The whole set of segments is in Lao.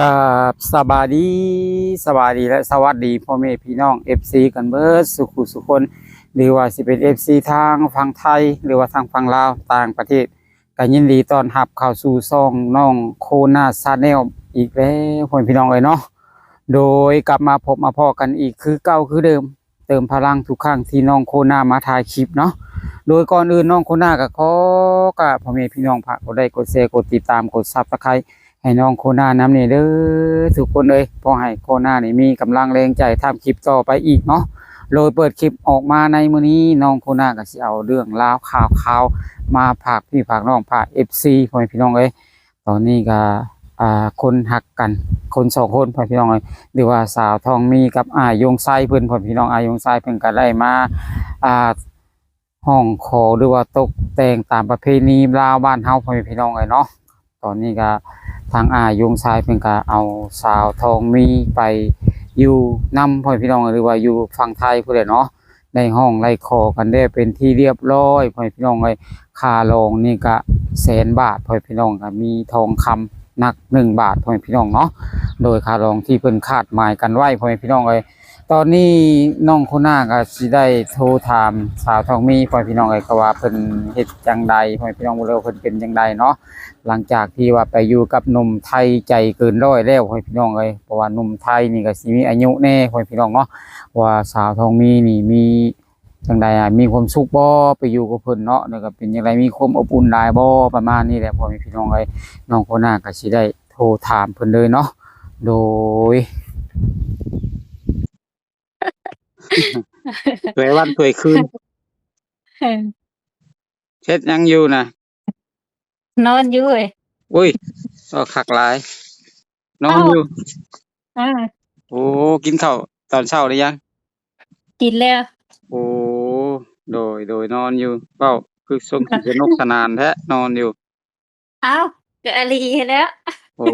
ກາບສະບາຍດີ ສະບາຍດີ ແລະ ສະຫວັດດີພໍ່ແມ່ພີ່ນ້ອງ ເອັຟຊີ ກັນເບິດສູ່ຜູ້ສູ່ຄົນ ຫຼືວ່າຊິເປັນ ເອັຟຊີ ທາງຝັ່ງໄທ ຫຼືວ່າທາງຝັ່ງລາວ ຕ່າງປະເທດ ກໍຍິນດີຕ້ອນຮັບເຂົ້າສູ່ຊ່ອງນ້ອງໂຄນາ Channel ອີກແລ້ວ ພໍ່ແມ່ພີ່ນ້ອງເອີຍເນາະ. ໂດຍກັບມາພົບມາພໍ້ກັນອີກຄືເກົ່າຄືເດີມ ເຕີມພະລັງທຸກຄັ້ງທີ່ນ້ອງໂຄນາມາຖ່າຍຄລິບເນາະ. ໂດຍກ່ອນອື່ນນ້ອງໂຄນາກໍຂໍກາບພໍ່ແມ່ພີ່ນ້ອງ ຝາກກົດໄລກົດແຊ ກົດຕິດຕາມ ກົດ Subscribe ໃຫ້ນ້ອງໂຄນານຳແດ່ເດີທຸກຄົນເອີຍ ເພື່ອໃຫ້ໂຄນານີ້ມີກຳລັງແຮງໃຈທຳຄລິບຕໍ່ໄປອີກເນາະ. ໂດຍເປີດຄລິບອອກມາໃນມື້ນີ້ ນ້ອງໂຄນາກໍຊິເອົາເລື່ອງລາວຂ່າວຄາວມາຝາກພີ່ຝາກນ້ອງ ຝາກ ເອັຟຊີ ພໍ່ແມ່ພີ່ນ້ອງເອີຍ. ຕອນນີ້ກໍ ອ່າ ຄົນຮັກກັນ ຄົນສອງຄົນ ພໍ່ແມ່ພີ່ນ້ອງເອີຍ ຫຼືວ່າສາວທອງມີກັບອ້າຍຍົງໄຊເພິ່ນ ພໍ່ແມ່ພີ່ນ້ອງ. ອ້າຍຍົງໄຊເພິ່ນກໍໄດ້ມາ ອ່າ ຮ້ອງຂໍ ຫຼືວ່າຕົກແຕ່ງຕາມປະເພນີລາວບ້ານເຮົາ ພໍ່ແມ່ພີ່ນ້ອງເອີຍເນາະ. ຕອນນີ້ກໍທາງອ້າຍຍົງໄຊເພິ່ນກໍເອົາສາວທອງມີໄປຢູ່ນຳ ພໍ່ແມ່ພີ່ນ້ອງເອີຍ ຫຼືວ່າຢູ່ຝັ່ງໄທພຸ້ນແຫຼະເນາະ. ໄດ້ຮ້ອງໄດ້ຂໍກັນແລ້ວເປັນທີ່ລຽບຮ້ອຍ ພໍ່ແມ່ພີ່ນ້ອງເອີຍ. ຄ່າລອງນີ້ກະແສນບາດ ພໍ່ແມ່ພີ່ນ້ອງ, ກະມີທອງຄຳໜັກໜຶ່ງບາດ ພໍ່ແມ່ພີ່ນ້ອງເນາະ. ໂດຍຄ່າລອງທີ່ເພິ່ນຄາດໝາຍກັນໄວ້ ພໍ່ແມ່ພີ່ນ້ອງເອີຍ. ຕອນນີ້ນ້ອງໂຄນາກໍຊິໄດ້ໂທຖາມສາວທອງມີ ພໍ່ແມ່ພີ່ນ້ອງເອີຍ ກໍວ່າເພິ່ນເຮັດຈັ່ງໃດ ພໍ່ແມ່ພີ່ນ້ອງ ຫຼືວ່າເພິ່ນເປັນຈັ່ງໃດເນາະ. ຫຼັງຈາກທີ່ວ່າໄປຢູ່ກັບໜຸ່ມໄທໃຈເກີນຮ້ອຍແລ້ວ ພໍ່ແມ່ພີ່ນ້ອງເອີຍ. ເພາະວ່າໜຸ່ມໄທນີ້ກໍຊິມີອາຍຸແດ່ ພໍ່ແມ່ພີ່ນ້ອງເນາະ ວ່າສາວທອງມີນີ້ມີ ຈັ່ງໃດ ອາ ມີຄວາມສຸກບໍ່ໄປຢູ່ກັບເພິ່ນເນາະ ແລ້ວກໍເປັນຈັ່ງໃດ ມີຄວາມອົບອຸ່ນຫຼາຍບໍ່ ປະມານນີ້ແຫຼະ ພໍ່ແມ່ພີ່ນ້ອງເອີຍ. ນ້ອງໂຄນາກໍຊິໄດ້ໂທຖາມເພິ່ນເລີຍເນາະ. ໂດຍ ສວຍວັນສວຍຄືນ ເອີ ເຮັດຫຍັງຢູ່ນະ? ນອນຢູ່ເອີຍ. ອຸ້ຍ ກໍຄັກຫຼາຍ ນອນຢູ່. ເອີ ໂອ້ ກິນເຂົ້າຕອນເຊົ້າຫຼືຍັງ? ກິນແລ້ວ. ໂອ້ ໂດຍ ໂດຍ ນອນຢູ່. ເວົ້າຄືຊົງຊິສະໜຸກສະໜານແທ້ ນອນຢູ່. ອ້າວ ກໍອີ່ຫຼີຫັ້ນແຫຼະ. ໂອ້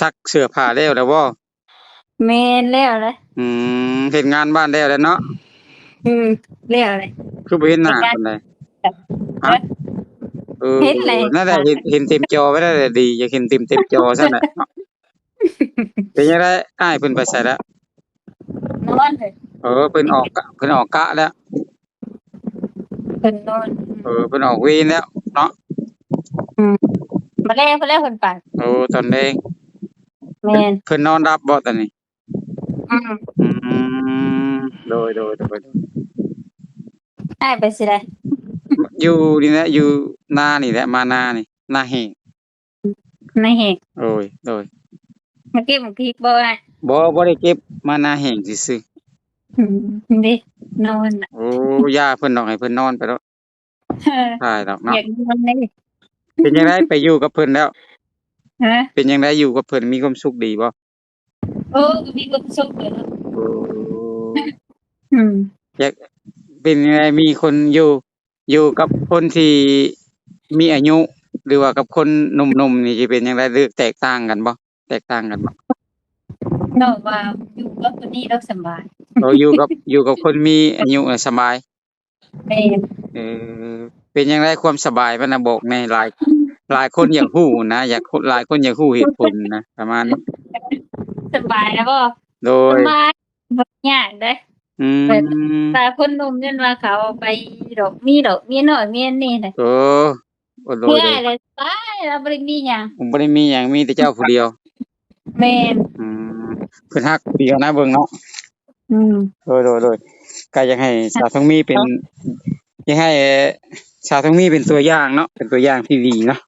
ຊັກເສື້ອຜ້າແລ້ວແລ້ວບໍ່? ແມ່ນແລ້ວແຫຼະ. ອືມ ເຮັດງານບ້ານແລ້ວແລ້ວເນາະ? ອືມ ແລ້ວແຫຼະ. ຄືບໍ່ເຫັນໜ້າປານໃດ? ຮະ? ເອີ ເຫັນແຫຼະ ນັ້ນແຫຼະ ເຫັນ ເຫັນເຕັມຈໍໄວ້ແລ້ວແຫຼະ ດີ ຢາກເຫັນເຕັມ ເຕັມຈໍຊັ້ນແຫຼະເນາະ. ເປັນຈັ່ງໃດ ອ້າຍເພິ່ນໄປໃສແລ້ວ? ນອນເລີຍ. ເອີ ເພິ່ນອອກກະ ເພິ່ນອອກກະແລ້ວ. ເພິ່ນນອນ. ເອີ ເພິ່ນອອກເວນແລ້ວເນາະ. ອືມ ມາແລງ ເພິ່ນແລ້ວເພິ່ນໄປ. ໂອ້ ຕອນແລງ. ແມ່ນ. ເພິ່ນນອນຫຼັບບໍ່ຕອນນີ້? ອືມ ອືມ ໂດຍ ໂດຍ ໂດຍ ໂດຍ. ອ້າຍໄປຊິໄດ? ຢູ່ນີ້ແຫຼະ ຢູ່ນານີ້ແຫຼະ ມານານີ້ ນາແຫ້ງ. ນາແຫ້ງ. ໂດຍ ໂດຍ. ມາເກັບໝາກພິກບໍ່ອ້າຍ? ບໍ່ ບໍ່ໄດ້ເກັບ ມານາແຫ້ງຊື່ໆ. ອືມ ເດ້ ນອນນະ. ໂອ້ ຢ່າເພິ່ນດອກ ໃຫ້ເພິ່ນນອນໄປໂລດ. ເອີ ຕາຍດອກເນາະ ຢາກນອນເດ້. ເປັນຈັ່ງໃດໄປຢູ່ກັບເພິ່ນແລ້ວ? ຮະ? ເປັນຈັ່ງໃດຢູ່ກັບເພິ່ນ ມີຄວາມສຸກດີບໍ່? ໂອ້ ກໍມີຄວາມສຸກເລີຍເນາະ. ໂອ້ ອືມ ຢາກເປັນຈັ່ງໃດ ມີຄົນຢູ່ ຢູ່ກັບຄົນທີ່ມີອາຍຸ ຫຼືວ່າກັບຄົນໜຸ່ມໆນີ້ ຊິເປັນຈັ່ງໃດ ຫຼືແຕກຕ່າງກັນບໍ່? ແຕກຕ່າງກັນບໍ່? ນ້ອງວ່າຢູ່ກັບຄົນນີ້ແລ້ວສະບາຍ. ໂອ້ ຢູ່ກັບ ຢູ່ກັບຄົນມີອາຍຸນະສະບາຍ. ແມ່ນ. ເອີ ເປັນຈັ່ງໃດຄວາມສະບາຍມັນນະ ບອກແດ່ ຫຼາຍ ຫຼາຍຄົນຢາກຮູ້ນະ ຢາກ ຫຼາຍຄົນຢາກຮູ້ເຫດຜົນນະ ປະມານນີ້. ສະບາຍແລ້ວບໍ່? ໂດຍ ສະບາຍ ບໍ່ຍາກເດ້. ອືມ ແບບ ຫຼາຍຄົນໜຸ່ມຍັນວ່າເຂົາໄປດອກ ມີດອກເມຍນ້ອຍເມຍນີ້ນະ. ໂອ້ ໂດຍ ໂດຍ ເພື່ອໃຫ້ສະບາຍ ລາວບໍ່ໄດ້ມີຫຍັງ ບໍ່ໄດ້ມີຫຍັງ ມີແຕ່ເຈົ້າຜູ້ດຽວ. ແມ່ນ. ອືມ ເພິ່ນຮັກຜູ້ດຽວນະ ເບິ່ງເນາະ. ອືມ ໂດຍ ໂດຍ ໂດຍ. ກໍຢາກໃຫ້ສາວທອງມີເປັນ ເນາະ ຢາກໃຫ້ສາວທອງມີເປັນຕົວຢ່າງເນາະ ເປັນຕົວຢ່າງທີ່ດີເນາະ.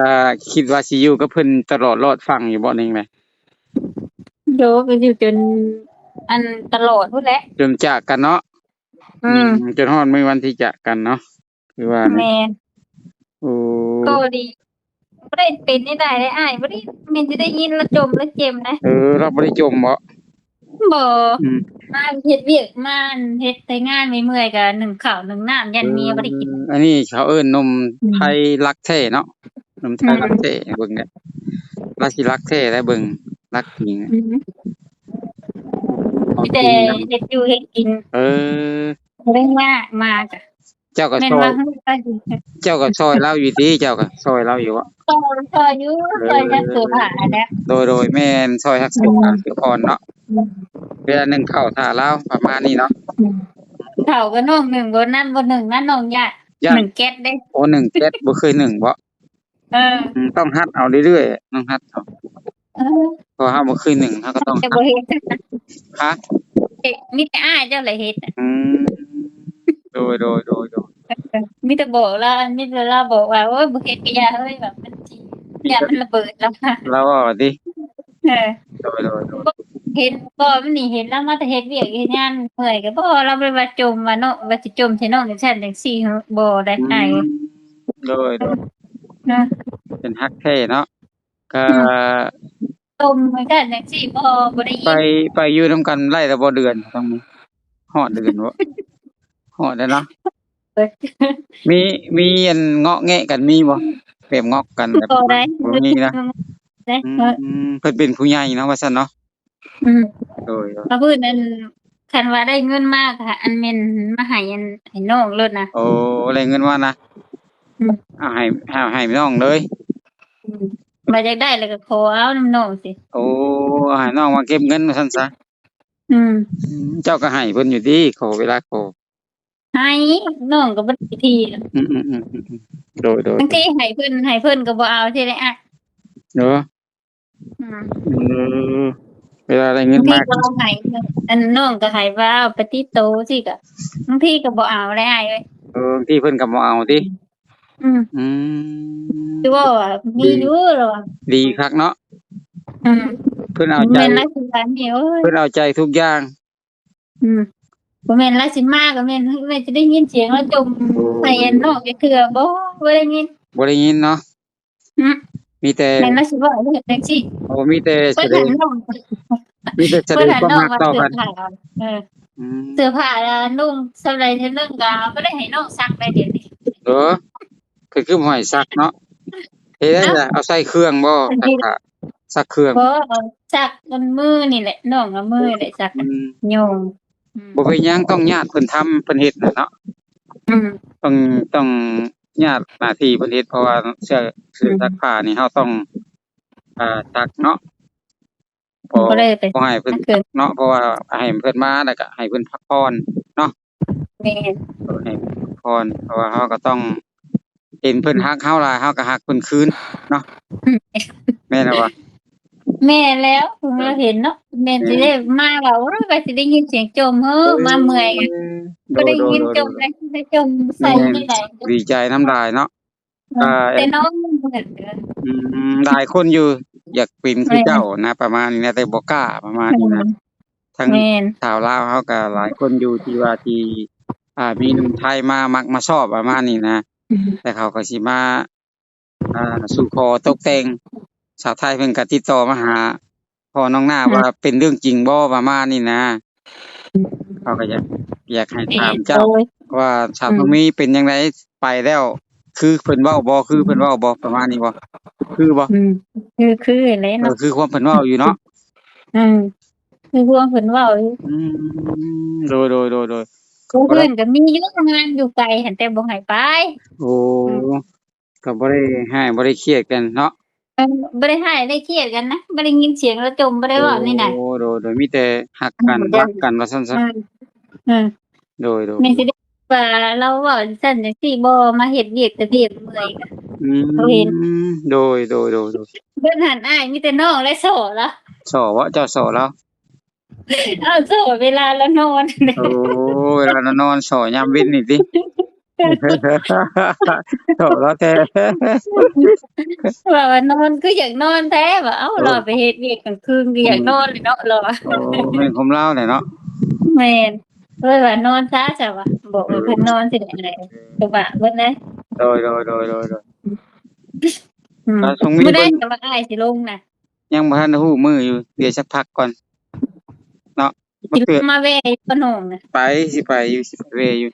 ອ່າ ຄິດວ່າຊິຢູ່ກັບເພິ່ນຕະຫຼອດລອດຝັ່ງຢູ່ບໍ່ ຫຼືຈັ່ງໃດ? ໂດ ກໍຢູ່ຈົນ ອັນ ຕະຫຼອດພຸ້ນແຫຼະ ຈົນຈາກກັນເນາະ. ອືມ ອືມ ຈົນຮອດມື້ວັນທີ່ຈາກກັນເນາະ ຄືວ່າ. ແມ່ນ. ໂອ້ ກໍດີ ບໍ່ໄດ້ເປັນແນວໃດເດ້ອ້າຍ ບໍ່ໄດ້ ມີແຕ່ໄດ້ຍິນລາວຈົ່ມລາວເຈັມນະ. ເອີ ລາວບໍ່ໄດ້ຈົ່ມບໍ? ບໍ່. ອືມ ມາເຮັດວຽກ ມາເຮັດແຕ່ງານເມື່ອຍໆ ກໍໜຶ້ງເຂົ້າໜຶ້ງນ້ຳ ຢ້ານເມຍບໍ່ໄດ້ກິນ. ເອີ ອັນນີ້ເຂົາເອີ້ນໜຸ່ມ ອືມ ໄທລັກແທ້ເນາະ ໜຸ່ມໄທ ອືມ ລັກແທ້. ເບິ່ງແຫຼະ ລາວຊິລັກແທ້ແຫຼະ ເບິ່ງລັກຈິງ. ອືມ ມີແຕ່ເຮັດຢູ່ເຮັດກິນ. ເອີ ບໍ່ໄດ້ຍາກມາກະ ເຈົ້າກໍ ແມ່ນ ຊ່ອຍ ວ່າເຮົາໄປ ເຈົ້າກໍຊ່ອຍລາວຢູ່ຕິ? ເຈົ້າກໍຊ່ອຍລາວຢູ່ບໍ່? ຊ່ອຍ ຊ່ອຍຢູ່ ເອີ ຊ່ອຍຮັກເສືອຜ້າຫັ້ນແຫຼະ. ໂດຍໆ ແມ່ນ ຊ່ອຍຮັກເສືອຜ້າ ອືມ ເສືອຜ່ອນເນາະ. ອືມ ເວລາໜຶ້ງເຂົ້າຖ້າລາວປະມານນີ້ເນາະ. ອືມ ເຂົ້າກໍນ້ອງໜຶ້ງ ບໍ່ນັ້ນບໍ່ໜຶ້ງນະ ນ້ອງຢ້ານ ຢ້ານ ໜຶ້ງແກັດເດ້. ໂອ້ ໜຶ້ງແກັດ ບໍ່ເຄີຍໜຶ້ງບໍ່? ເອີ ອືມ ຕ້ອງຫັດເອົາເລື້ອຍໆ ຕ້ອງຫັດເອົາ. ເອີ ເພາະເຮົາບໍ່ເຄີຍໜຶ້ງ ເຮົາກໍຕ້ອງ ແຕ່ບໍ່ເຮັດ ຮະ? ເຮັດ ມີແຕ່ອ້າຍເຈົ້າແຫຼະເຮັດ. ອືມ ໂດຍໆໆໆ ເອີ ມີແຕ່ບອກລາວ ມີແຕ່ລາວບອກວ່າ ໂອ້ຍ ບໍ່ເຮັດກໍຢ່າເອີຍ ວ່າມັນຊິ ຢ້ານມັນລະເບີດ ລາວວ່າ ລາວເວົ້າຕິ? ເອີ ໂດຍໆໆ ເຫັນບໍ່ ມັນນີ້ເຫັນລາວມາແຕ່ເຮັດວຽກເຮັດງານ ເມື່ອຍກໍບໍ່ ລາວບໍ່ໄດ້ວ່າຈົ່ມວ່າເນາະ ວ່າຊິຈົ່ມໃສ່ນ້ອງຈັ່ງຊັ້ນຈັ່ງຊີ້ ບໍ່ໄດ້ ອືມ ອ້າຍ. ໂດຍໆ ເນາະ ເປັນຮັກແທ້ເນາະ. ກໍ ອືມ ຕົ້ມຄືກັນຈັ່ງຊີ້ບໍ່ ບໍ່ໄດ້ຍິນ. ໄປ ໄປຢູ່ນຳກັນໄດ້ແລ້ວບໍ່ເດືອນ ຕ້ອງມີ ຮອດເດືອນບໍ່? ຮອດແລ້ວເນາະ. ເອີ ມີ ມີອັນເງາະແງະກັນມີບໍ່? ແບບງອກກັນແບບ ບໍ່ໄດ້ ບໍ່ມີນະ. ໄດ້ ອືມ ເພິ່ນເປັນຜູ້ໃຫຍ່ເນາະ ວ່າຊັ້ນເນາະ. ອືມ ໂດຍ ເພາະເພິ່ນນັ້ນ ຄັນວ່າໄດ້ເງິນມາກໍອັນແມ່ນມາໃຫ້ອັນ ໃຫ້ນ້ອງໂລດນະ. ໂອ້ ໄດ້ເງິນມານະ ອືມ ເອົາໃຫ້ ເອົາໃຫ້ນ້ອງເລີຍ. ອືມ ວ່າຢາກໄດ້ແລ້ວກໍຂໍເອົານຳນ້ອງຊີ້. ໂອ້ ໃຫ້ນ້ອງມາເກັບເງິນວ່າຊັ້ນຊະ. ອືມ ອືມ ເຈົ້າກໍໃຫ້ເພິ່ນຢູ່ຕິ ຂໍເວລາຂໍ? ໃຫ້ ນ້ອງກໍບໍ່ໄດ້ທີ. ອືມໆໆໆ ໂດຍໆ ບາງທີໃຫ້ເພິ່ນ ໃຫ້ເພິ່ນກໍບໍ່ເອົາຊີ້ແຫຼະ. ເນາະ ອືມ ເອີ ເວລາໄດ້ເງິນມາ ບາງທີກໍໃຫ້ ອັນນ້ອງກໍໃຫ້ວ່າເອົາໄປຕິດໂຕຊີ້ ກໍບາງທີກໍບໍ່ເອົາແຫຼະອ້າຍເອີຍ. ເອີ ບາງທີເພິ່ນກໍບໍ່ເອົາຕິ? ອືມ ອືມ ຄືວ່າມີຢູ່ລາວ ດີຄັກເນາະ. ອືມ ເພິ່ນເອົາໃຈ ແມ່ນລາວຊິວ່ານີ້ ໂອ້ຍ ເພິ່ນເອົາໃຈທຸກຢ່າງ. ອືມ ບໍ່ແມ່ນລາວຊິມາກໍແມ່ນ ແມ່ນຊິໄດ້ຍິນສຽງລາວຈົ່ມ ໂອ້ ໃສ່ອັນນ້ອງຈັກເທື່ອບໍ່? ບໍ່ໄດ້ຍິນ ບໍ່ໄດ້ຍິນເນາະ. ອືມ ມີແຕ່ ແມ່ນລາວຊິເວົ້າເຮັດຈັ່ງຊີ້. ໂອ້ ມີແຕ່ສະແດງ ມີແຕ່ສະແດງຄວາມຮັກຕໍ່ກັນ. ເອີ ອືມ ເສື້ອຜ້ານຸ່ງສ່ຳໃດສ່ຳໜຶ່ງກໍບໍ່ໄດ້ໃຫ້ນ້ອງຊັກໄດ້ດຽວນີ້. ເອີ ຄື ຄືບໍ່ໃຫ້ຊັກເນາະ. ເຮັດໄດ້ລະ ເອົາໃສ່ເຄື່ອງບໍ່? ຊັກຜ້າ ຊັກເຄື່ອງ ບໍ່ ເອົາຊັກອັນມືນີ້ແຫຼະ ນ້ອງເອົາມືນີ້ແຫຼະຊັກ ອືມ ໂຍງ. ອືມ ບໍ່ເປັນຫຍັງ ຕ້ອງຍາດເພິ່ນທຳ ເພິ່ນເຮັດນະເນາະ. ອືມ ຕ້ອງ ຕ້ອງຍາດໜ້າທີ່ເພິ່ນເຮັດ ເພາະວ່າເສື້ອ ເສື້ອ ອືມ ຊັກຜ້ານີ້ເຮົາຕ້ອງ ອ່າ ຊັກເນາະ. ບໍ່ ບໍ່ໄດ້ໄປ ບໍ່ໃຫ້ເພິ່ນ ເຄື່ອງເນາະ ເພາະວ່າໃຫ້ເພິ່ນມາແລ້ວກໍໃຫ້ເພິ່ນພັກຜ່ອນເນາະ. ແມ່ນ ໃຫ້ເພິ່ນພັກຜ່ອນ ເພາະວ່າເຮົາກໍຕ້ອງ ເຫັນເພິ່ນ ອືມ ຮັກເຮົາຫຼາຍ ເຮົາກໍຮັກເພິ່ນຄືນເນາະ. ອືມ ແມ່ນແລ້ວວະ? ແມ່ນແລ້ວ ເພິ່ນເຫັນເນາະ ແມ່ນ ແມ່ນ ຊິໄດ້ມາວ່າ ໂອ້ຍ ວ່າຊິໄດ້ຍິນສຽງຈົ່ມເຮີ ເອີ ມາເມື່ອຍ ບໍ່ໄດ້ຍິນ ໂດຍໆໆໆ ຈົ່ມ ໄດ້ ໄດ້ຈົ່ມໃສ່ ແມ່ນ ນີ້ແຫຼະ ດີໃຈນຳຫຼາຍເນາະ. ອືມ ອ່າ ແຕ່ນ້ອງ ອືມ ຫຼາຍຄົນຢູ່ ຢາກເປັນຄືເຈົ້ານະ ປະມານນີ້ນະ ແຕ່ບໍ່ກ້າ ປະມານນີ້ນະ. ອືມ ທັງ ແມ່ນ ຊາວລາວເຮົາກໍຫຼາຍຄົນຢູ່ທີ່ວ່າທີ່ ອ່າ ມີໜຸ່ມໄທມາມັກມາຊອບ ປະມານນີ້ນະ. ອືມ ແຕ່ເຂົາກໍຊິມາ ອ່າ ສູ່ຂໍຕົກແຕ່ງ ຊາວໄທເພິ່ນກໍຕິດຕໍ່ມາຫາພໍ່ນ້ອງໜ້າ ອືມ ວ່າເປັນເລື່ອງຈິງບໍ່ ປະມານນີ້ນະ. ເຮົາກໍຢາກ ຢາກໃຫ້ຖາມເຈົ້າ ເອີ ວ່າສາວ ອືມ ທອງມີເປັນຈັ່ງໃດ ໄປແລ້ວ ຄືເພິ່ນເວົ້າບໍ່? ຄືເພິ່ນເວົ້າບໍ່? ປະມານນີ້ບໍ່? ຄືບໍ່? ອືມ ຄື ຄືແຫຼະເນາະ ເອີ ຄືຄວາມເພິ່ນເວົ້າຢູ່ເນາະ. ອືມ ຄືຄວາມເພິ່ນເວົ້າຢູ່. ອືມ ໂດຍໆໆໆ ຄືເພິ່ນກໍມີຢູ່ ງານຢູ່ໄກຫັ້ນ ແຕ່ບໍ່ໃຫ້ໄປ. ໂອ້ ອືມ ກໍບໍ່ໄດ້ຮ້າຍບໍ່ໄດ້ຄຽດກັນເນາະ. ເອີ ບໍ່ໄດ້ຮ້າຍໄດ້ຄຽດກັນນະ ບໍ່ໄດ້ຍິນສຽງລາວຈົ່ມ ບໍ່ໄດ້ເວົ້ານີ້ນະ. ໂອ້ ໂດຍໆ ມີແຕ່ຮັກກັນ ອືມ ຮັກກັນວ່າຊັ້ນຊະ. ອືມ ອືມ ໂດຍໆ ແມ່ນຊິໄດ້ວ່າລາວເວົ້າຈັ່ງຊັ້ນຈັ່ງຊີ້ບໍ່ ມາເຮັດວຽກແຕ່ວຽກເມື່ອຍ. ອືມ ບໍ່ເຫັນ. ໂດຍໆໆໆ ເບິ່ງຫັ້ນອ້າຍ ມີແຕ່ນ້ອງແລະ ສໍລະ ສໍບໍ່? ເຈົ້າສໍລາວ? ເອົາ ສໍເວລາລາວນອນ. ໂອ້ ເວລາລາວນອນ ສໍຍາມເວັນນີ້ຕິ? ໂອ້ ລາວແທ້ ວ່າ ວ່ານອນຄືຢາກນອນແທ້ ວ່າ ເອົ້າ ເອີ ລາວໄປເຮັດວຽກກາງຄືນຄືຢາກນອນເລີຍເນາະ ລາວວ່າ. ໂອ້ ແມ່ນຄວາມລາວແຫຼະເນາະ. ແມ່ນ ເອີ້ຍວ່ານອນຊະ ຊະວ່າ ບອກວ່າເພິ່ນນອນຊິແຫຼະ ກໍວ່າເບິດເລີຍ. ໂດຍໆໆໆ ອືມ ມື້ໃດ ແຕ່ວ່າອ້າຍຊິລົງນະ ຍັງບໍ່ທັນຮູ້ມື້ຢູ່ ດຽວສັກພັກກ່ອນເນາະ. ຊິລົງມາແວ່ຢູ່ບໍ່ນ້ອງນະ? ໄປ ຊິໄປຢູ່ ຊິໄປແວ່ຢູ່.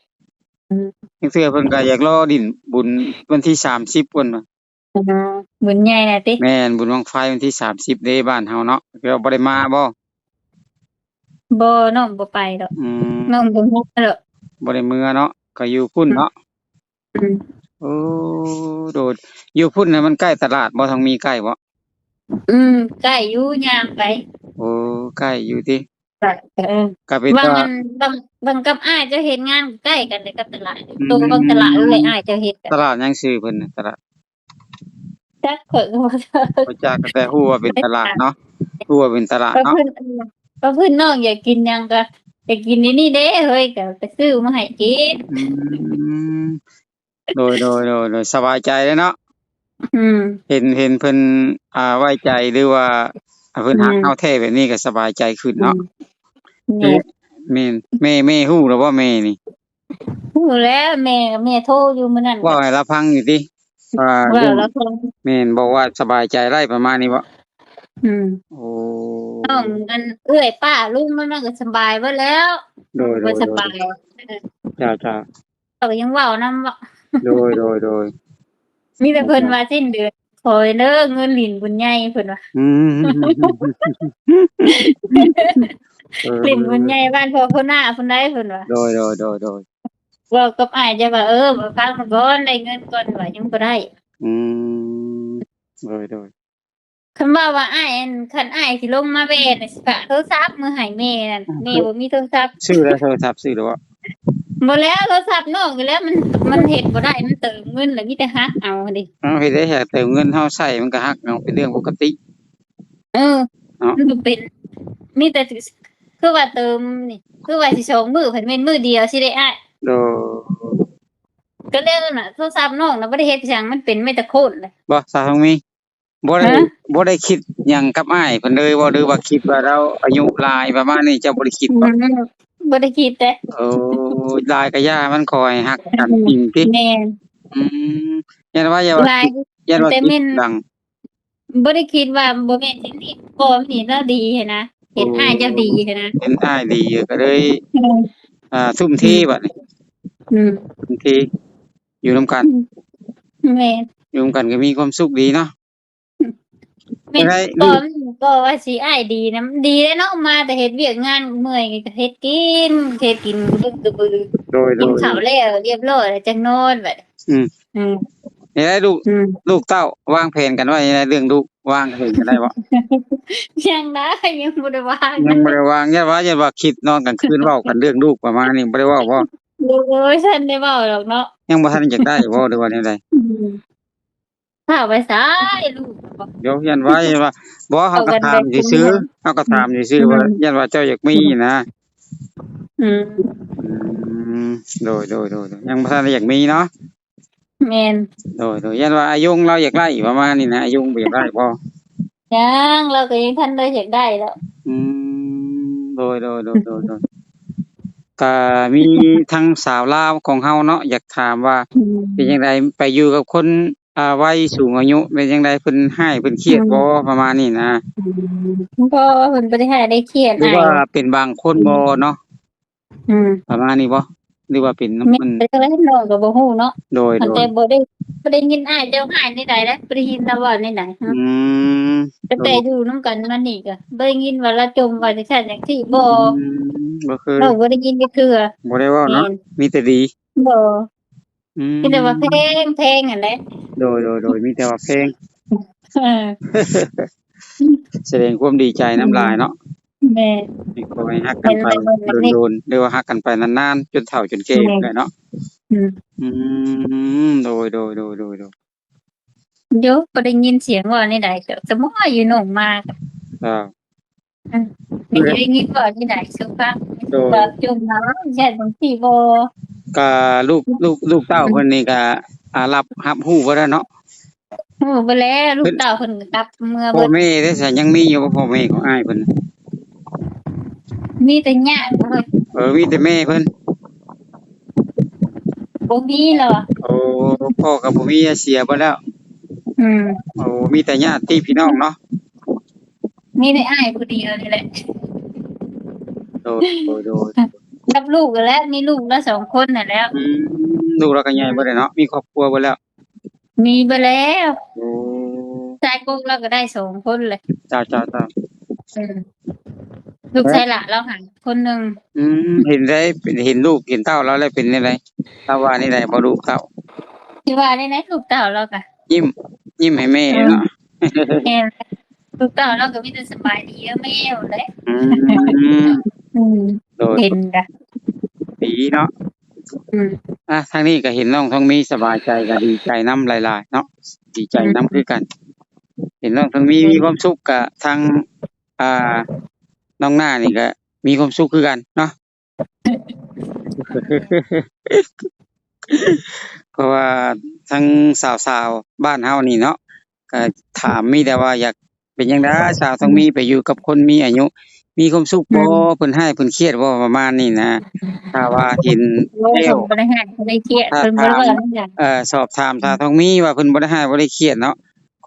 ອືມ ບາງເທື່ອເພິ່ນກໍຢາກລໍຫຼິ້ນບຸນວັນທີສາມສິບພຸ້ນວ່າ. ອໍ ບຸນໃຫຍ່ນະຕິ? ແມ່ນ ບຸນບັ້ງໄຟວັນທີສາມສິບເດ້ ບ້ານເຮົາເນາະ. ເຈົ້າບໍ່ໄດ້ມາບໍ່? ບໍ່ ນ້ອງບໍ່ໄປດອກ. ອືມ ນ້ອງບໍ່ເມືອດອກ. ບໍ່ໄດ້ເມືອເນາະ ກໍຢູ່ພຸ້ນເນາະ. ອືມ ໂອ້ ໂດຍ ຢູ່ພຸ້ນນະ ມັນໃກ້ຕະຫຼາດບໍ່? ທາງມີໃກ້ບໍ່? ອືມ ໃກ້ຢູ່ ຍ່າງໄປ. ໂອ້ ໃກ້ຢູ່ຕິ? ກະ ເອີ ກະເປັນວ່າ ບາງອັນ ບາງ ບາງກັບອ້າຍເຈົ້າເຮັດງານໃກ້ກັນເດ້ກັບຕະຫຼາດ. ອືມ ໂຕບາງຕະຫຼາດເລີຍ ອ້າຍເຈົ້າເຮັດ ຕະຫຼາດຫຍັງຊື່ເພິ່ນນະ? ຕະຫຼາດ ຈັກ ຂ້ອຍກໍບໍ່ຈັກ ບໍ່ຈັກ ແຕ່ຮູ້ວ່າເປັນຕະຫຼາດເນາະ ຮູ້ວ່າເປັນຕະຫຼາດເນາະ. ເພິ່ນ ເພິ່ນ ນ້ອງຢາກກິນຫຍັງກໍ ຢາກກິນນີ້ເດ້ເຮີ້ຍ ກໍໄປຊື້ມາໃຫ້ກິນ. ອືມ ໂດຍ ໂດຍ ໂດຍ ໂດຍ ສະບາຍໃຈເດ້ເນາະ. ອືມ ເຫັນ ເຫັນເພິ່ນ ອ່າ ໄວ້ໃຈ ຫຼືວ່າ ອ່າ ເພິ່ນຮັກເຮົາແທ້ແບບນີ້ກໍສະບາຍໃຈຂຶ້ນເນາະ. ອືມ ແມ່ນ ແມ່ ແມ່ຮູ້ແລ້ວບໍ່ ແມ່ນີ້? ຮູ້ແລ້ວ ແມ່ ແມ່ໂທຢູ່ມື້ນັ້ນ ເວົ້າໃຫ້ລາວຟັງຢູ່ຕິ ວ່າ ເວົ້າໃຫ້ລາວຟັງ. ແມ່ນ ບອກວ່າສະບາຍໃຈໄດ້ປະມານນີ້ບໍ່? ອືມ ໂອ້ ນ້ອງ ອັນ ເອື້ອຍປ້າລຸງນັ້ນກໍສະບາຍເບິດແລ້ວ. ໂດຍ ໂດຍ ສະບາຍ. ເຈົ້າ ເຈົ້າ ເຂົາກໍຍັງເວົ້ານຳເນາະ. ໂດຍ ໂດຍ ໂດຍ ມີແຕ່ເພິ່ນວ່າສິ້ນເດືອນ ຂໍເດີເງິນຫຼິ້ນບຸນໃຫຍ່ເພິ່ນວ່າ. ອືມ ເອີ ຫຼິ້ນບຸນໃຫຍ່ບ້ານພໍ່ພໍ່ນ້າພຸ້ນໃດເພິ່ນວ່າ. ໂດຍ ໂດຍ ໂດຍ ໂດຍ ເວົ້າກັບອ້າຍເຈົ້າວ່າ ເອີ ຟັງກ່ອນ ໄດ້ເງິນກ່ອນວ່າ ຍັງບໍ່ໄດ້. ອືມ ໂດຍ ໂດຍ ຄັນເວົ້າວ່າອ້າຍ ອັນ ຄັນອ້າຍຊິລົງມາແວ່ນະ ຊິຝາກໂທລະສັບມືໃຫ້ແມ່ນັ້ນ. ອືມ ແມ່ບໍ່ມີໂທລະສັບ. ຊື້ແລ້ວໂທລະສັບ ຊື້ແລ້ວບໍ່? ບໍ່ແລ້ວ ໂທລະສັບນ້ອງນີ້ແຫຼະ ມັນ ມັນເຮັດບໍ່ໄດ້ ມັນເຕີມເງິນແລ້ວມີແຕ່ຫັກເອົາເດ້. ເອົາ ເຮັດໄດ້ ຫາກເຕີມເງິນເຮົາໃຊ້ ມັນກໍຫັກເອົາ ເປັນເລື່ອງປົກກະຕິ. ເອີ ເນາະ ມັນບໍ່ເປັນ ມີແຕ່ ຄືວ່າເຕີມນີ້ ຄືວ່າຊິສອງມື້ ພັດແມ່ນມື້ດຽວຊິໄດ້ອ້າຍ. ໂດຍ ກໍແລ້ວນັ້ນນະ ໂທລະສັບນ້ອງນະ ບໍ່ໄດ້ເຮັດຫຍັງ ມັນເປັນໄມ້ຕະໂຄນເລີຍ. ບໍ່ ສາວທອງມີ ບໍ່ໄດ້ ຮະ? ບໍ່ໄດ້ຄິດຫຍັງກັບອ້າຍເພິ່ນເລີຍບໍ່? ຫຼືວ່າຄິດວ່າລາວອາຍຸຫຼາຍປະມານນີ້ ເຈົ້າບໍ່ໄດ້ຄິດບໍ່? ອືມ ບໍ່ໄດ້ຄິດເດ້. ໂອ້ ຫຼາຍກະຢ່າ ມັນຂໍໃຫ້ຮັກກັນ ອືມ ຈິງຕິ ແມ່ນ. ອືມ ຢ້ານວ່າ ຢ້ານວ່າ ຢ້ານວ່າ ແຕ່ແມ່ນ ຄິດຫຼັງ ບໍ່ໄດ້ຄິດວ່າ ບໍ່ແມ່ນ ຊິນີ້ ພໍ່ມັນນີ້ລາວດີຫັ້ນນະ ເຫັນ ໂອ້ ອ້າຍເຈົ້າດີຫັ້ນນະ ເຫັນອ້າຍດີກໍເລີຍ ອືມ ອ່າ ທຸ່ມເທ ອືມ ບັດນີ້ ອືມ ທຸ່ມເທ ຢູ່ນຳກັນ ອືມ ແມ່ນ ຢູ່ນຳກັນກໍມີຄວາມສຸກດີເນາະ. ແມ່ນ ກໍ ກໍວ່າຊິອ້າຍດີນຳ ດີແລ້ວເນາະ ມາແຕ່ເຮັດວຽກງານເມື່ອຍກໍເຮັດກິນ ເຮັດກິນກະບຶກກະບື. ໂດຍ ໂດຍ ກິນເຂົ້າແລ້ວລຽບຮ້ອຍແລ້ວຈັ່ງນອນບັດ. ອືມ ອືມ ເຮັດໃດລູກ ອືມ ລູກເຕົ້າວາງແຜນກັນໄວ້ໃດ ເລື່ອງລູກ ວາງແຜນກັນໄດ້ບໍ່? ຍັງນະ ຍັງບໍ່ໄດ້ວາງ ຍັງບໍ່ໄດ້ວາງ ຢ້ານວ່າ ຢ້ານວ່າຄິດນອນກາງຄືນເວົ້າກັນເລື່ອງລູກປະມານນີ້ ບໍ່ໄດ້ເວົ້າບໍ່? ໂອ້ຍ ບໍ່ທັນໄດ້ເວົ້າດອກເນາະ. ຍັງບໍ່ທັນຢາກໄດ້ບໍ່ ຫຼືວ່າແນວໃດ? ອືມ ຖ້າໄປໃສລູກ ດຽວຢ້ານວ່າ ຢ້ານວ່າ ບໍ່ ເຮົາກໍຖາມຊື່ໆ ເຮົາກໍຖາມຊື່ໆ ອືມ ວ່າຢ້ານວ່າເຈົ້າຢາກມີນະ. ອືມ ອືມ ໂດຍ ໂດຍ ໂດຍ ໂດຍ ຍັງບໍ່ທັນໄດ້ຢາກມີເນາະ. ແມ່ນ ໂດຍ ໂດຍ ຢ້ານວ່າອາຍົງລາວຢາກໄດ້ປະມານນີ້ນະ ອາຍົງບໍ່ຢາກໄດ້ບໍ່? ຍັງ ລາວກໍຍັງທັນໄດ້ຢາກໄດ້ແລ້ວ. ອືມ ໂດຍ ໂດຍ ໂດຍ ໂດຍ ໂດຍ ກໍມີທາງສາວລາວຂອງເຮົາເນາະ ຢາກຖາມວ່າ ອືມ ເປັນຈັ່ງໃດ ໄປຢູ່ກັບຄົນ ອ່າ ໄວສູງອາຍຸ ເປັນຈັ່ງໃດ ເພິ່ນຮ້າຍເພິ່ນຄຽດບໍ່? ອືມ ປະມານນີ້ນະ. ອືມ ບໍ່ ເພິ່ນບໍ່ໄດ້ຮ້າຍໄດ້ຄຽດ ຫຼືວ່າເປັນບາງຄົນບໍ່ເນາະ? ອືມ ປະມານນີ້ບໍ່ ຫຼືວ່າເປັນນຳ ແມ່ນ ມັນ ແຕ່ວ່ານ້ອງກໍບໍ່ຮູ້ເນາະ. ໂດຍ ໂດຍ ແຕ່ບໍ່ໄດ້ ບໍ່ໄດ້ຍິນອ້າຍເຈົ້າຮ້າຍແນວໃດເດ້ ບໍ່ໄດ້ຍິນລາວເວົ້າແນວໃດ. ອືມ ຕັ້ງແຕ່ຢູ່ນຳກັນມານີ້ກໍບໍ່ໄດ້ຍິນວ່າລາວຈົ່ມວ່າຈັ່ງຊັ້ນຈັ່ງຊີ້ບໍ່. ອືມ ບໍ່ເຄີຍ ນ້ອງບໍ່ໄດ້ຍິນຈັກເທື່ອ ບໍ່ໄດ້ເວົ້າເນາະ. ແມ່ນ ມີແຕ່ດີ ບໍ່ ອືມ ມີແຕ່ວ່າແພງ ແພງຫັ້ນແຫຼະ. ໂດຍ ໂດຍ ໂດຍ ມີແຕ່ວ່າແພງ ເອີ ສະແດງຄວາມດີໃຈນຳຫຼາຍເນາະ. ແມ່ນ ໃຫ້ຂໍໃຫ້ຮັກກັນໄປດົນໆ ຫຼືວ່າຮັກກັນໄປນານໆ ຈົນເຖົ້າຈົນແກ່ ແມ່ນ ແຫຼະເນາະ. ອືມ ອືມ ໂດຍ ໂດຍ ໂດຍ ໂດຍ ໂດຍ ໂຍ ບໍ່ໄດ້ຍິນສຽງເວົ້າແນວໃດ ສະໝໍຢູ່ໜົງມາ. ເຈົ້າ ອືມ ໄດ້ຍິນເວົ້າແນວໃດສຸພາບ? ໂດຍ ວ່າຈົ່ມມາ ແຊດຈັ່ງຊີ້ບໍ່? ກະລູກ ລູກ ລູກເຕົ້າເພິ່ນນີ້ກະ ອ່າ ຮັບ ຮັບຮູ້ເບິດແລ້ວເນາະ. ຮູ້ເບິດແລ້ວ ລູກເຕົ້າເພິ່ນກໍກັບເມືອເບິດ. ພໍ່ແມ່ເດ້ ຍັງມີຢູ່ບໍ່ ພໍ່ແມ່ຂອງອ້າຍເພິ່ນ? ມີແຕ່ຍາດເພິ່ນ. ເອີ ມີແຕ່ແມ່ເພິ່ນ ບໍ່ມີແລ້ວ. ໂອ້ ພໍ່ກໍບໍ່ມີ ເສຍເບິດແລ້ວ. ອືມ ໂອ້ ມີແຕ່ຍາດຕິພີ່ນ້ອງເນາະ. ມີແຕ່ອ້າຍຜູ້ດຽວນີ້ແຫຼະ. ໂດຍ ໂດຍ ໂດຍ ກັບລູກຫັ້ນແຫຼະ ມີລູກລະສອງຄົນຫັ້ນແຫຼະ. ອືມ ລູກລະກໍໃຫຍ່ເບິດແລ້ວເນາະ ມີຄອບຄົວເບິດແລ້ວ. ມີເບິດແລ້ວ. ໂອ້ ຊາຍກົກລາວກໍໄດ້ສອງຄົນເລີຍ. ເຈົ້າ ເຈົ້າ ເຈົ້າ. ເອີ ລູກຊາຍຫຼ້າລາວຫັ້ນຄົນໜຶ່ງ. ອືມ ເຫັນໄດ້ ເຫັນລູກເຫັນເຕົ້າລາວແລ້ວເປັນແນວໃດ? ລາວວ່າແນວໃດບໍ່ລູກເຕົ້າ? ຊິວ່າແນວໃດ ລູກເຕົ້າລາວກະຍິ້ມ ຍິ້ມໃຫ້ແມ່ເນາະ. ແມ່ນ ລູກເຕົ້າລາວກະມີແຕ່ສະບາຍດີເດີແມ່ເດ້. ອືມ ອືມ ໂດຍ ເຫັນກະດີເນາະ. ອືມ ອ່າ ທາງນີ້ກະເຫັນນ້ອງທອງມີສະບາຍໃຈ ກະດີໃຈນຳຫຼາຍໆເນາະ ດີໃຈນຳ ອືມ ຄືກັນ. ເຫັນນ້ອງທອງມີມີຄວາມສຸກ ກະທາງ ອ່າ ນ້ອງໜ້ານີ້ກະມີຄວາມສຸກຄືກັນເນາະ. ເພາະວ່າທັງສາວໆບ້ານເຮົານີ້ເນາະ ກະຖາມມີແຕ່ວ່າຢາກ ເປັນຈັ່ງໃດສາວທອງມີ ໄປຢູ່ກັບຄົນມີອາຍຸ ມີຄວາມສຸກບໍ່? ອືມ ເພິ່ນຮ້າຍເພິ່ນຄຽດບໍ່? ປະມານນີ້ນະ. ຖ້າວ່າເຫັນແລ້ວ ບໍ່ໄດ້ຮ້າຍບໍ່ໄດ້ຄຽດ ເພິ່ນບໍ່ໄດ້ເວົ້າຫຍັງ. ເອີ ສອບຖາມສາວທອງມີວ່າເພິ່ນບໍ່ໄດ້ຮ້າຍບໍ່ໄດ້ຄຽດເນາະ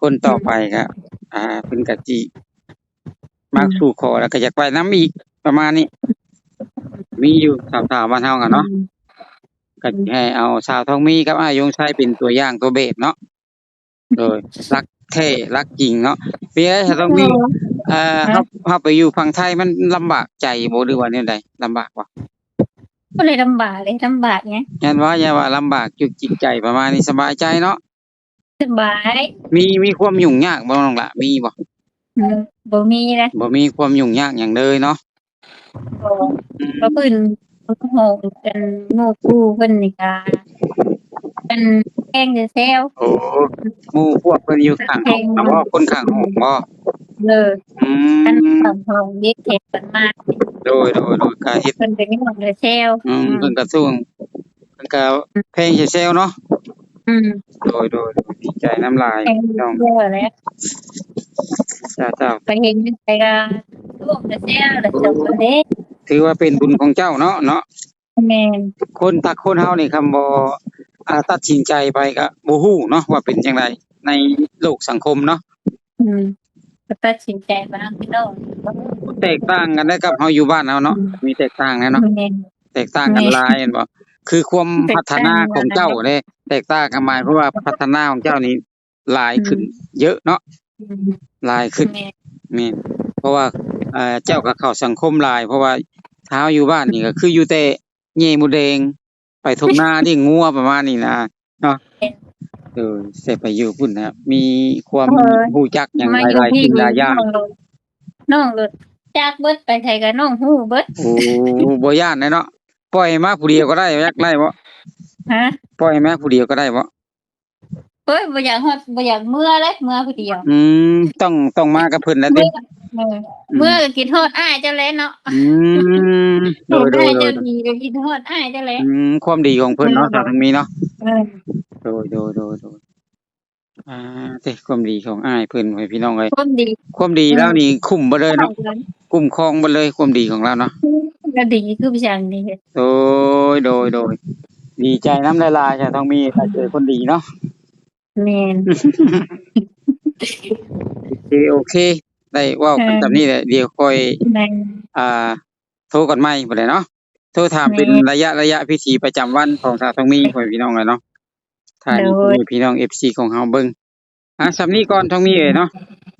ຄົນຕໍ່ໄປກະ ອືມ ອ່າ ເພິ່ນກະຊິ ອືມ ມາສູ່ຂໍ ແລ້ວກະຢາກໄປນຳອີກ ປະມານນີ້. ມີຢູ່ສາວໆບ້ານເຮົາກະເນາະ ອືມ ກະຊິໃຫ້ເອົາສາວທອງມີກັບອ້າຍຍົງໄຊເປັນຕົວຢ່າງຕົວແບບເນາະ. ໂດຍ ລັກແທ້ລັກຈິງເນາະ. ເປັນໃດສາວທອງມີ ເອີ ເຮົາ ເຮົາໄປຢູ່ຝັ່ງໄທມັນລຳບາກໃຈບໍ່ ຫຼືວ່າແນວໃດ? ລຳບາກບໍ່? ບໍ່ໄດ້ລຳບາກເດ ລຳບາກຫຍັງ? ຢ້ານວ່າ ຢ້ານວ່າລຳບາກຈຸກຈິກໃຈປະມານນີ້ ສະບາຍໃຈເນາະ. ສະບາຍ. ມີ ມີຄວາມຫຍຸ້ງຍາກບໍ່ນ້ອງຫຼ້າ ມີບໍ່? ອືມ ບໍ່ມີເດ ບໍ່ມີຄວາມຫຍຸ້ງຍາກຫຍັງເລີຍເນາະ. ບໍ່ ອືມ ເພາະເພິ່ນ ໂຮງ ອັນ ໝູ່ຄູ່ເພິ່ນນີ້ກະ ເພິ່ນແພງແຊວໆ. ໂອ້ ໝູ່ພວກເພິ່ນຢູ່ຂ້າງຫ້ອງນະບໍ່? ຄົນຂ້າງຫ້ອງບໍ່? ເອີ ອືມ ອັນຂ້າງຫ້ອງເດັກແຂກເພິ່ນມາ. ໂດຍ ໂດຍ ໂດຍ ກະເຮັດ ເພິ່ນກະມີຫ້ອງແຊວ. ອືມ ອືມ ເພິ່ນກະສູງ ເພິ່ນກະ ອືມ ແພງແຊວໆເນາະ. ອືມ ໂດຍ ໂດຍ ໂດຍ ດີໃຈນຳຫຼາຍ ແພງແຊວແຫຼະ. ເຈົ້າ ເຈົ້າ ໄປເຫັນຢູ່ໃສກະ ໂອ້ ກະແຊວແຫຼະ ໂອ້ ເຈົ້າເດ້. ຖືວ່າເປັນບຸນຂອງເຈົ້າເນາະ ເນາະ. ແມ່ນ ຄົນ ຖ້າຄົນເຮົານີ້ ຄຳບໍ່ ອ່າ ຕັດສິນໃຈໄປກະບໍ່ຮູ້ເນາະ ວ່າເປັນຈັ່ງໃດໃນໂລກສັງຄົມເນາະ. ອືມ ກະຕັດສິນໃຈໄປນຳພີ່ນ້ອງ. ແຕກຕ່າງກັນໄດ໋ກັບເຮົາຢູ່ບ້ານເຮົາເນາະ. ອືມ ມີແຕກຕ່າງແດ່ເນາະ. ແມ່ນ ແຕກຕ່າງກັນ ແມ່ນ ຫຼາຍແມ່ນບໍ່? ຄືຄວາມ ແຕກຕ່າງ ພັດທະນາຂອງເຈົ້າເດ້ ແຕກຕ່າງກັນ ໝາຍຄວາມວ່າພັດທະນາຂອງເຈົ້ານີ້ຫຼາຍຂຶ້ນ ອືມ ເຍອະເນາະ. ອືມ ຫຼາຍຂຶ້ນ. ແມ່ນ ແມ່ນ ເພາະວ່າ ເອີ ເຈົ້າກະເຂົ້າສັງຄົມຫຼາຍ ເພາະວ່າຖ້າເຮົາຢູ່ບ້ານນີ້ກະຄືຢູ່ແຕ່ແຍ່ມົດແດງ ໄປທົ່ງນາລ້ຽງງົວປະມານນີ້ນະເນາະ. ແມ່ນ ເອີ ແຕ່ໄປຢູ່ພຸ້ນນະ ມີຄວາມ ເອີ ຮູ້ຈັກຫຍັງຫຼາຍໆສິ່ງຫຼາຍຢ່າງ. ນ້ອງໂລດ ນ້ອງໂລດຈັກເບິດ ໄປໃສກະນ້ອງຮູ້ເບິດ. ໂອ້ ບໍ່ຢ້ານເນາະ. ປ່ອຍໃຫ້ມາຜູ້ດຽວກະໄດ້ ຢາກໄດ້ບໍ່? ຮະ? ປ່ອຍໃຫ້ມາຜູ້ດຽວກະໄດ້ບໍ່? ໂອ້ຍ ບໍ່ຢາກຮອດ ບໍ່ຢາກເມືອເລີຍ ເມືອຜູ້ດຽວ. ອືມ ຕ້ອງ ຕ້ອງມາກັບເພິ່ນແລ້ວຕິ? ເອີ ອືມ ເມືອກະຄິດຮອດອ້າຍເຈົ້າແຫຼະເນາະ. ອືມ ໂດຍ ໂດຍ ໂດຍ ເຈົ້າດີກະຄິດຮອດອ້າຍເຈົ້າແຫຼະ. ອືມ ຄວາມດີຂອງເພິ່ນເນາະ ເອີ ສາວທອງມີເນາະ. ເອີ ໂດຍ ໂດຍ ໂດຍ ໂດຍ. ອ່າ ເຕີ ຄວາມດີຂອງອ້າຍເພິ່ນ ໂອ້ຍ ພີ່ນ້ອງເອີຍ ຄວາມດີ ຄວາມດີ ເອີ ລາວນີ້ຄຸ້ມເບິດເລີຍເນາະ. ຄຸ້ມຄອງເບິດເລີຍຄວາມດີຂອງລາວເນາະ. ລາວດີຄືຫຍັງນີ້. ໂດຍ ໂດຍ ໂດຍ ດີໃຈນຳຫຼາຍໆ ສາວທອງມີ ຖ້າເຈີຄົນດີເນາະ. ແມ່ນ ໂອເຄ ໂອເຄ ໄດ້ເວົ້າກັນ ເອີ ສ່ຳນີ້ແຫຼະ ດຽວຄ່ອຍ ແມ່ນ ອ່າ ໂທກັນໃໝ່ພຸ້ນແຫຼະເນາະ. ໂທຖາມເປັນ ແມ່ນ ໄລຍະໆ ພິທີປະຈຳວັນຂອງສາວທອງມີ ພໍ່ແມ່ພີ່ນ້ອງເອີຍເນາະ. ຖ່າຍໃຫ້ ໂດຍ ພໍ່ແມ່ພີ່ນ້ອງ ເອັຟຊີ ຂອງເຮົາເບິ່ງ. ອ່າ ສ່ຳນີ້ກ່ອນ ທອງມີເອີຍເນາະ.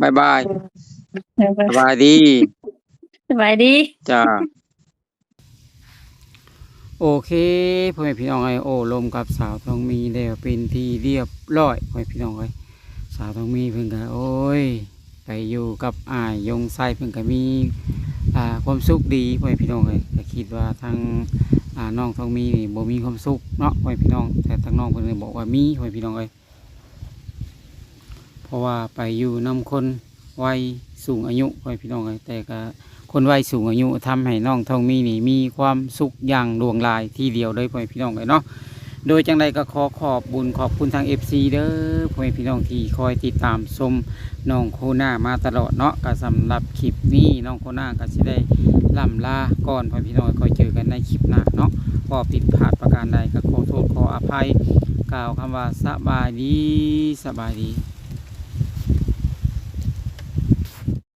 ບາຍບາຍ. ບາຍບາຍ. ສະບາຍດີ. ສະບາຍດີ. ຈ້າ. ໂອເຄ ພໍ່ແມ່ພີ່ນ້ອງເອີຍ ໂອ້ລົມກັບສາວທອງມີແລ້ວເປັນທີ່ລຽບລ້ອຍ ພໍ່ແມ່ພີ່ນ້ອງເອີຍ. ສາວທອງມີເພິ່ນກະ ໂອ້ຍ ໄປຢູ່ກັບອ້າຍຍົງໄຊ ເພິ່ນກະມີ ອ່າ ຄວາມສຸກດີ ພໍ່ແມ່ພີ່ນ້ອງເອີຍ. ກະຄິດວ່າທາງ ອ່າ ນ້ອງທອງມີນີ້ບໍ່ມີຄວາມສຸກເນາະ ພໍ່ແມ່ພີ່ນ້ອງ ແຕ່ທາງນ້ອງເພິ່ນກະບອກວ່າມີ ພໍ່ແມ່ພີ່ນ້ອງເອີຍ. ເພາະວ່າໄປຢູ່ນຳຄົນໄວສູງອາຍຸ ພໍ່ແມ່ພີ່ນ້ອງເອີຍ ແຕ່ກະຄົນໄວສູງອາຍຸທຳໃຫ້ນ້ອງທອງມີນີ້ມີຄວາມສຸກຢ່າງຫຼວງຫຼາຍທີດຽວເລີຍ ພໍ່ແມ່ພີ່ນ້ອງເອີຍເນາະ. ໂດຍຈັ່ງໃດກະຂໍຂອບບຸນຂອບຄຸນທາງ ເອັຟຊີ ເດີ ພໍ່ແມ່ພີ່ນ້ອງທີ່ຄອຍຕິດຕາມຊົມນ້ອງໂຄໜ້າມາຕະຫຼອດເນາະ. ກະສຳລັບຄລິບນີ້ ນ້ອງໂຄໜ້າກະຊິໄດ້ລ່ຳລາກ່ອນ ພໍ່ແມ່ພີ່ນ້ອງເອີຍ ຄ່ອຍເຈີກັນໃນຄລິບໜ້າເນາະ. ຂໍ້ຜິດພາດປະການໃດກະຂໍໂທດຂໍອະໄພ ກ່າວຄຳວ່າສະບາຍດີ ສະບາຍດີ.